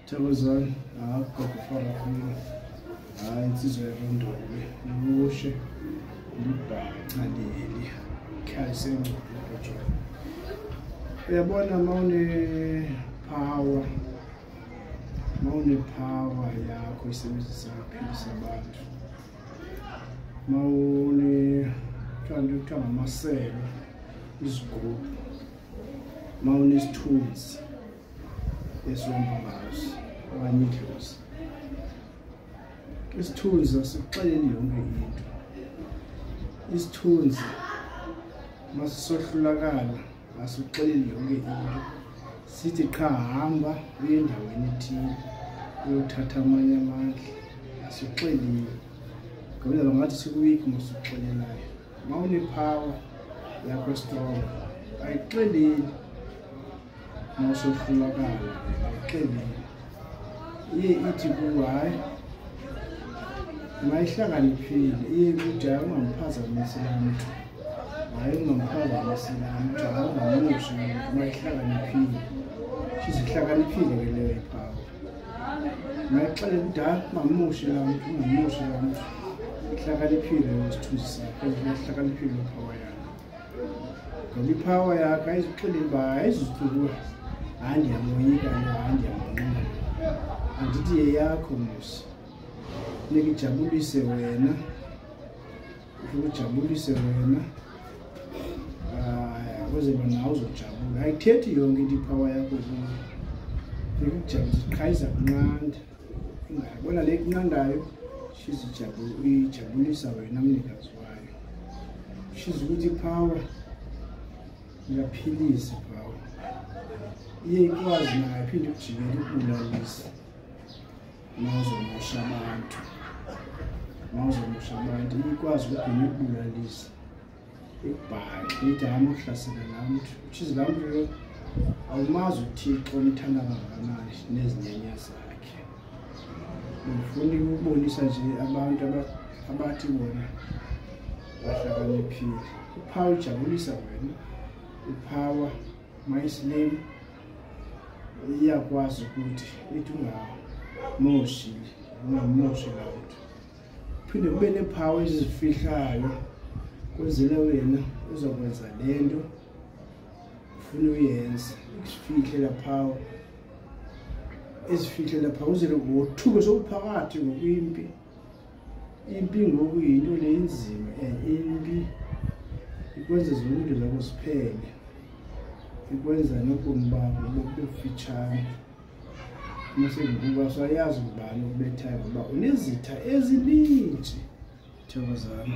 Thokozani, hayi gogo Farafina, hayi insizwa yakwandole, lushe libhaca leli khaya sengcwele. Uyabona mawune-power, mawune-power yakho isebenzisa ukuphilisa abantu, mawune kuthiwa ngamaselo, izigubhu, mawunesithunzi esihamba ngaso okanye idlozi. Isithunzi asikuxeleli yonke into. Isithunzi masisohlulakala asikuxeleli yonke into. Sithi qha hamba uye endaweni ethile uyothatha amanye amandla, asikuxeleli. Ngoba ngathi sikuwiki mosikuxelelayo. Mawune-power yakho strong ayikuxeleli mawusohlulakala, ayikuxeleli. Iye ithi kuwe hayi mayihlakaniphile, iye kuthi hayi ungamphazamisi laa mntu, hayi ungamphazamisi laa mntu, hayi ungamoshi laa mntu, mayihlakaniphile. Ihlakaniphile ke leyo ipower. Mayixelele ukuthi hayi ungamoshi laa mntu, ungamoshi laa mntu. Ihlakaniphile leyo sithunzi sakho, ihlakaniphile loo power yakho. Ngoba ipower yakho ayizixeleli uba ayizuthi kuwe hayi ndiyamoyika lo, hayi ndiyamnqanda lo. Andithi yeyakho mos. Funeka ijabulise wena, ufike ujabulise wena, ukuze nawe uzojabula. Ayithethi yonke into ipower yakho kuwe. Funeka ikujabulise, qha iza kunqanda. Ingayibona le ikunqandayo, ijabulisa wena mnikazi wayo. Shiza ukuthi ipower iyaphilisa ipower. Iye ikwazi nayo iphinde ikujikele ikubulalise mawuzomosha abantu. Mawuzomosha abantu iye ikwazi ukugcina ikubulalise. Ikubhaxe ithi hayi uhlasela laa mntu. Utshize laa mntu lo awumazi uThixo umthanda kangakanani nezinyanya zakhe. Ndifuna ukubonisa nje abantu abathi bona bahlakaniphile. Ipower ijabulisa wena. Ipower mayisilem iyakwazi ukuthi ithi ungamoshi, ungamoshi laa mntu. Phinde kube neepower ezizifihlayo kwenzele wena uzokwenza le nto ufuna uyenza, ikufihle laa power, izifihle laa power uze wothuke sowuphakathi ngoku impi. Impi ngoku yinto le inzima, impi ikwenza zonke izinto zakho ziphele, ikwenza nobomi bakho bube bufitshane. Mase ngoku asayazi ngubani okubethayo ngoba unezitha ezininzi. Thokozani.